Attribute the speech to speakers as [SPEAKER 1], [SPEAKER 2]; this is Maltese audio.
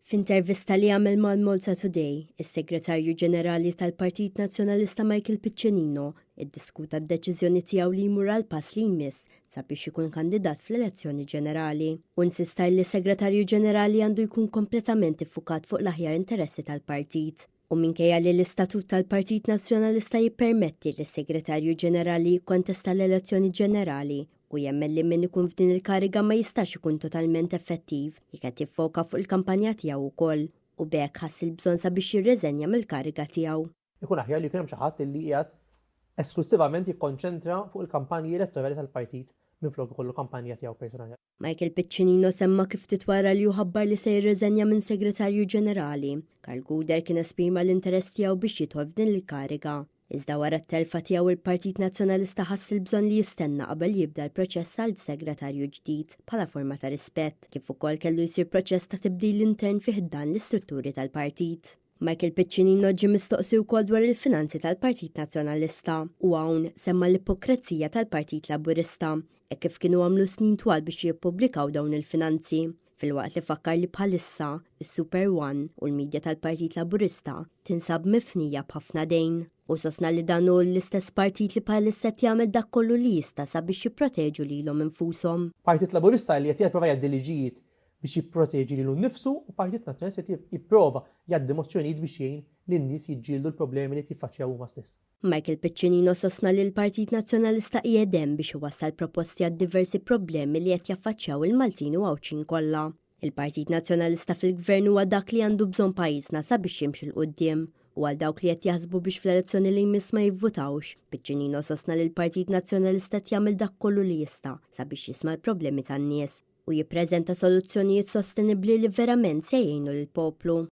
[SPEAKER 1] F'intervista li għamel mal-Malta Today, is-Segretarju Ġenerali tal-Partit Nazzjonalista Michael Piccinino iddiskuta d-deċiżjoni tiegħu li jmur għal pass li jmiss sabiex ikun kandidat fl-elezzjoni ġenerali. U insista li s-Segretarju Ġenerali għandu jkun kompletament iffukat fuq l-aħjar interessi tal-partit. U minkejja li l-istatut tal-Partit Nazzjonalista jippermetti li s-Segretarju Ġenerali jikkontesta l-elezzjoni ġenerali u jemmen li min ikun f'din il-kariga ma jistax ikun totalment effettiv jekk qed jiffoka fuq il-kampanja tiegħu wkoll u b'hekk ħass il-bżonn sabiex jirreżenja mill-kariga tiegħu.
[SPEAKER 2] Ikun aħjar li jkun hemm xi ħadd li qiegħed esklussivament jikkonċentra fuq il-kampanji elettorali tal-partit minflok ikollu kampanja tiegħu personali.
[SPEAKER 1] Michael Piccinino semma kif ftit wara li hu ħabbar li se jirriżenja minn Segretarju Ġenerali, Karl Gouder kien esprima l-interess tiegħu biex jidħol f'din il-kariga. Iżda wara t-telfa tiegħu il-Partit Nazzjonalista ħass il-bżonn li jistenna qabel jibda l-proċess għal segretarju ġdid bħala forma ta' rispett, kif ukoll kellu jsir proċess ta' tibdil intern fi ħdan l-istrutturi tal-partit. Michael Piccinino ġie mistoqsi wkoll dwar il-finanzi tal-Partit Nazzjonalista u hawn semma l-ipokrezija tal-Partit Laburista hekk kif kienu għamlu snin twal biex jippubblikaw dawn il-finanzi, filwaqt li fakkar li bħalissa is-Super One u l-midja tal-Partit Laburista tinsab mifnija b'ħafna dejn. U sostna li dan hu l-istess partit li bħalissa qed jagħmel dak kollu li jista' sabiex jipproteġu lilhom infushom.
[SPEAKER 2] Partit Laburista li qed jipprova jgħaddi liġijiet biex jipproteġi lilu nnifsu u Partit Nazzjonalista qed jipprova jgħaddi mozzjonijiet biex jgħin lin-nies jiġġieldu l-problemi li qed jiffaċċjaw huma stess.
[SPEAKER 1] Michael Piccinino sostna li l-Partit Nazzjonalista qiegħed hemm biex iwassal proposti għad-diversi problemi li qed jaffaċċjaw il-Maltin u Għawdxin kollha. Il-Partit Nazzjonalista fil-Gvern huwa dak li għandu bżonn pajjiżna sabiex jimxi 'l quddiem u għal dawk li qed jaħsbu biex fl-elezzjoni li jmiss ma jivvutawx, Piccinino sostna li l-Partit Nazzjonalista qed jagħmel dak kollu li jista' sabiex jisma' l-problemi tan-nies u jippreżenta soluzzjonijiet sostenibbli li verament se jgħinu lill-poplu.